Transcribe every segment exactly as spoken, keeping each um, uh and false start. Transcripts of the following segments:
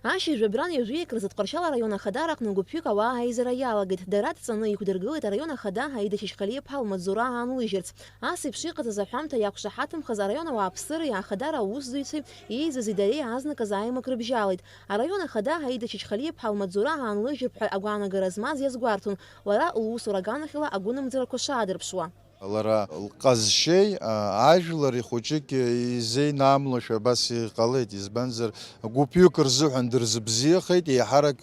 Ашьыжь жәабран ҩажәи акрызы Тҟәарчал араион Ахадара аҟны гәыԥҩык ауаа аизара иалагеит. Дара дҵаны иқәдыргылеит араион ахада Аида Чачхалиаԥҳа лмаҵзура аанлыжьырц. Ас еиԥш иҟаҵаз аҳәамҭа иақәшаҳаҭымхаз араион ауааԥсыреи Ахадара аусзуҩцәеи еизази дареи азныказы аимак рыбжьалеит. Араион ахада Аида Чачхалиаԥҳа лмаҵзура аанлыжьып ҳәа агәаанагара змаз иазгәарҭон, лара лусура аганахьала агәынамӡарақәа шаадырԥшуа. Лара лҟазшьеи, а, ажәлари хәыҷык изеинамлошәа абас иҟалеит, избанзар, гәыԥҩык рзыҳәан дырзыбзиахеит, еиҳарак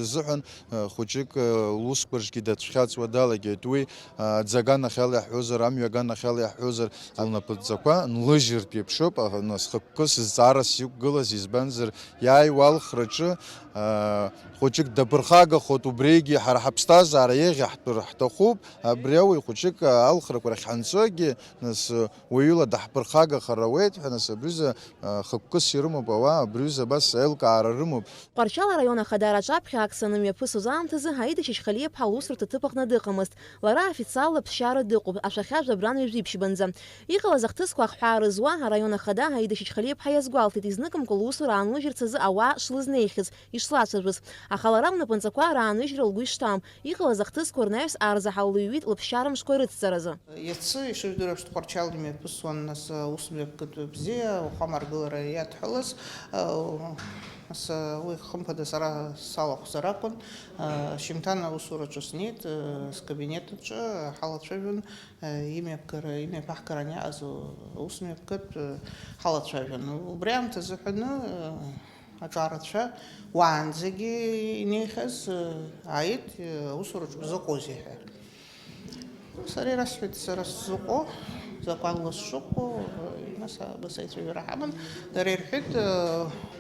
рзыҳәан, а, хәыҷык, а, лусқәа рҿгьы дацәхьаҵуа далагеит. Уи, а, аӡы аганахьала иаҳҳәозар, амҩа аганахьала иаҳҳәозар, лнапынҵақәа нлыжьыртә еиԥшуп, а, нас хықәкыс зҵаарас иқәгылаз, избанзар, иааиуа алхраҿы, а, хәыҷык даԥырхагахоит, убригьы ҳара ҳаԥсҭазаара еиӷьаҳтәыр ҳҭахуп. Абри ауаҩ хәыҷык алхрақәа рахь ҳанцогьы, нас, уаҩыла даҳԥырхагахар ауеит ҳәа, нас, абри аҩыза, а, хықәкыс ирымоуп ауаа, абри аҩыза абас аилкаара рымоуп. Тҟәарчал араион Ахадара аҿаԥхьа ак саны мҩаԥысуаз аамҭазы Аида Чачхалиаԥҳа лусурҭа ҭыԥ аҟны дыҟамызт. Лара официалла ԥсшьара дыҟоуп, ашәахьа жәабран ҩажәи ԥшьбанӡа. Иҟалаз ахҭысқәа ахҳәаа рызуа араион ахада Аида Чачхалиаԥҳа иазгәалҭеит, изныкымкәа лусура аанлыжьырц азы ауаа шлызнеихьаз, ишлацәажәоз. Аха лара лнапынҵақәа рааныжьра лгәы ишҭам. Иҟалаз ахҭысқәа рнаҩс арзаҳал лыҩҩит лыԥсшьара мшқәа рыцҵаразы. Иацы, ишыжәдыруа, Тҟәарчал имҩаԥысуан, нас, аус мҩаԥгатә бзиа, ауахәама аргылара иадҳәалаз, нас, уи хымԥада сара салахәзар акәын, шьымҭан аусураҿы снеит, скабинет аҿы ҳалацәажәон, имҩаԥгара, имҩаԥаҳгаран иаҟаз аус мҩаԥгатә ҳалацәажәон. Убри аамҭазы ҳәаны, аҿарацәа уаанӡагьы инеихьаз, ааит, аусураҿ бзыҟоузеи ҳәа. Сара ирасҳәеит, сара сзыҟоу, закәанла сшыҟоу, нас абас аицәажәара ҳаман. Дара ирҳәеит,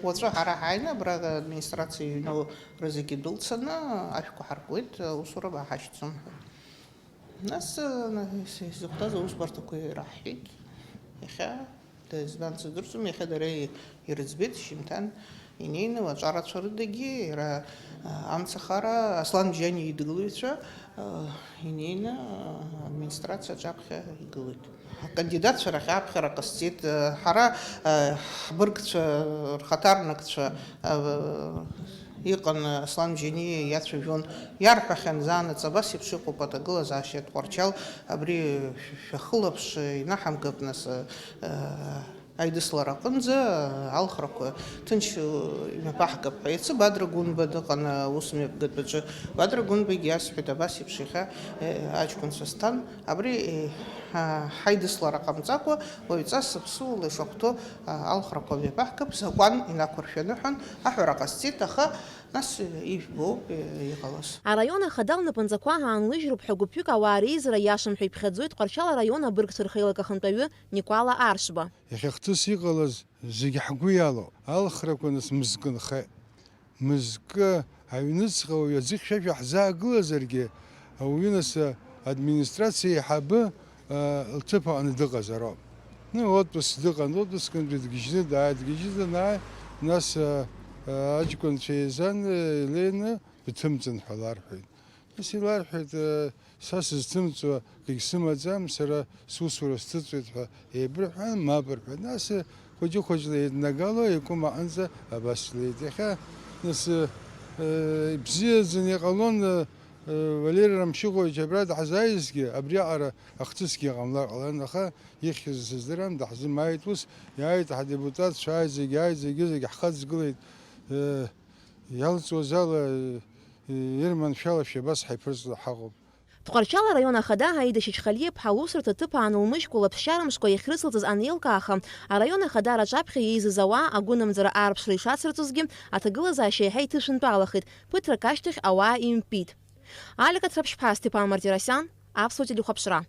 уаҵәы ҳара ҳааины, абра администрациа иҩноу рызегьы дәылцаны ашәқәа ҳаркуеит, аусура бааҳашьҭӡом ҳәа. Нас, на-, ис-, изыхәҭаз аусбарҭақәа ираҳҳәеит. Иахьа, да-, избан сыздырӡом, иахьа дара и-, ирыӡбеит, шьымҭан инеины, уаҵәарацәа рыдагьы, иара, а, амцахара, Аслан Бжьани идгылаҩцәа, а, инеины, а, администрациа аҿаԥхьа игылеит. Акандидатцәа рахь аԥхьара ҟасҵеит, а, ҳара, а, ҳбыргцәа, рхаҭарнакцәа, а, Иҟан, Аслан Бжьаниа иацәажәон, иарҳәахьан заанаҵ абас еиԥш иҟоуп аҭагылазаашьа Тҟәарчал, абри шәахылаԥш, инаҳамгап нас, аидыслара аҟынӡа алхрақәа ҭынч имҩаԥаҳгап ҳәа. Иацы Бадра Гәынба дыҟан аус мҩаԥгатәаҿы. Бадра Гәынбагьы иасҳәеит, абас еиԥш иахьа аҷкәынцәа сҭан, абри ҳаидыслара ҟамҵакәа уаҩҵас аԥсуала ишахәҭоу алхрақәа мҩаԥаҳгап, закәан инақәыршәаны ҳәа аҳәара ҟасҵеит, аха нас ижәбоуп иҟалаз. Араион ахада лнапынҵақәа аанлыжьроуп ҳәа гәыԥҩык ауаа реизара иашам ҳәа иԥхьаӡоит Тҟәарчал араион абыргцәа рхеилак ахантәаҩы Никәала Аршба. Иахьа хҭыс иҟалаз зегьы ҳгәы иалоуп. Алхрақәа нас мызкы нхеит. Мызкы аҩныҵҟа уаҩы аӡыхьшәашәа ҳзаагылазаргьы, ауаҩы нас администрациа аиҳабы, а, лҭыԥ аҟны дыҟазароуп. Ну, отпуск дыҟан, отпускынтәи дгьежьны дааит, дгьежьны данааи, нас, а, а, аҷкәынцәа еизан, а, илеины, бҭымҵын ҳәа ларҳәеит. Нас иларҳәеит, а, са сызҭымҵуа акгьы сымаӡам, сара сусура сҭыҵуеит ҳәа еибырҳәан, мап рҳәеит. Нас, хәыҷы-хәыҷла еиднагало, икәым аҟынӡа абас длеит. Иахьа, нас, э, ибзиаӡаны иҟалон, э, Валери Рамшьыхәович абра даҳзааизгьы, абриаҟара ахҭысгьы ҟамлар ҟаларын, аха ихьыз сыздырам, даҳзымааит ус, иааит ҳадепутатцәа, ааит зегь, ааит зегьы, зегь ҳхаҵгылеит, э, иалҵуаз ала, э, ирманшәалашәа абас ҳаиԥырҵуа ҳаҟоуп. Тҟәарчал араион ахада Аида Чачхалиаԥҳа лусурҭа ҭыԥ аанылмыжькәа лаԥсшьара мшқәа иахьрыцылҵаз анеилкааха, араион ахадара аҿаԥхьа еизаз ауаа агәынамӡара аарԥшра ишацырҵозгьы, аҭагылазаашьа еиҳа иҭышәынтәалахеит, ԥыҭрак ашьҭахь ауаа импит. Алика Ҭраԥшьԥа, Степан Мартиросиан, Аԥсуа телехәаԥшра.